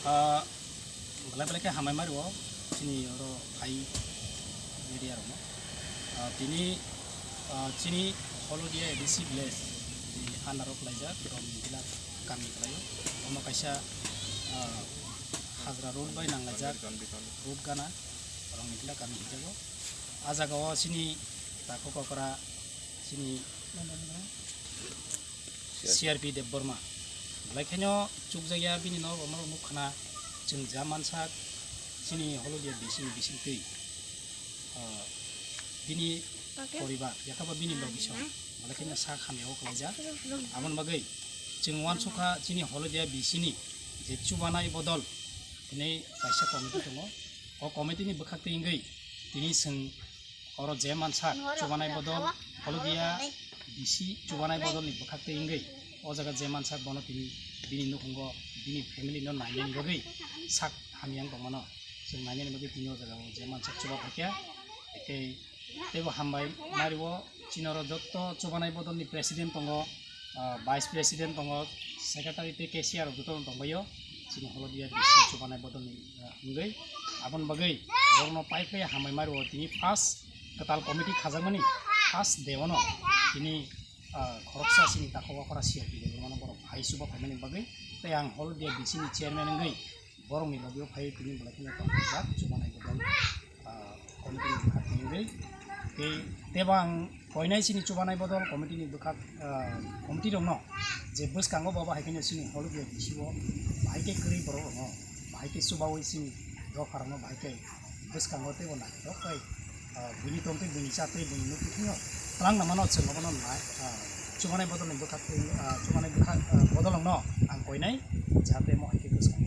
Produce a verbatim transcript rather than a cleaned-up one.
Ah, belai belai khe hambai mari o chini oro phai media rokno. Ah, tini, ah, chini Holodia A D C village ni under o khlaijak Rongmintila kami khlaio. Omo kaisa, ah, hajra road bai nanglaijak road gana Rongmintila kami hingjago. Ah jaga o chini takhuk okra chini C R P Debbarma. Belai khaino chukjakya bini nok rokno nukkhana chwng ja mansak chini Holodia bising bisingtwi, ah, bini poribar yakhaba bini logisong belai khaino sak hamyao khlaijak. Aboni bagwi chwng uansukha chini Holodia bisini je chubanai bodol hinwi kaisa committee tongo. O committee ni bwkhaktwi wngwi tini chwng oro je mansak chubanai bodol, Holodia bisi chubanai bodolni bwkhaktwi wngwi o jaga je mansak bono tini bini nukhungo bini family no nainani bagwi sak hamya wng tongmano chwng nainani bagwi tini o jaga o je mansak chuba phaikha. Tei teibo hambai mario chini oro jotto chubanai bodolni president tongo, ah, vice president tongo, secretary tei cashier rok jotono tongbaio chini Holodia bisi chubanai bodolni, ah, wngwi. Aboni bagwi borokno pai phai hambai mario tini first kwtal committee khajakmani first day ono tini, ah, khoroksa chini takhuk okra C R P Debbarmano borok phai chuba phaimani bagwi tei ang Holodia bisini chairman wngwi borokni logio phai tini belai kheno tongthokjak chubanai bodol, ah, committee ni bwkhak tini wngwi. Tei teibo ang koinai chini chubanai bodol committee ni bwkhak, ah, committee rokno je bwskango bo bahai kheno chini Holodia bisio bahai khe kwrwi borok rokno bahai khe chubaui chini dopha rokno bahai khe bwskango teibo naithok khe, ah, buini tongtwi buini chatwi buini nukwi thwino twlang nangmano chwng obono nai, ah, chubanai bodolni bwkhak twi, ah, chubanai bwkhak, ah, bodolrokno ang koinai jahate omo hai khe bwskang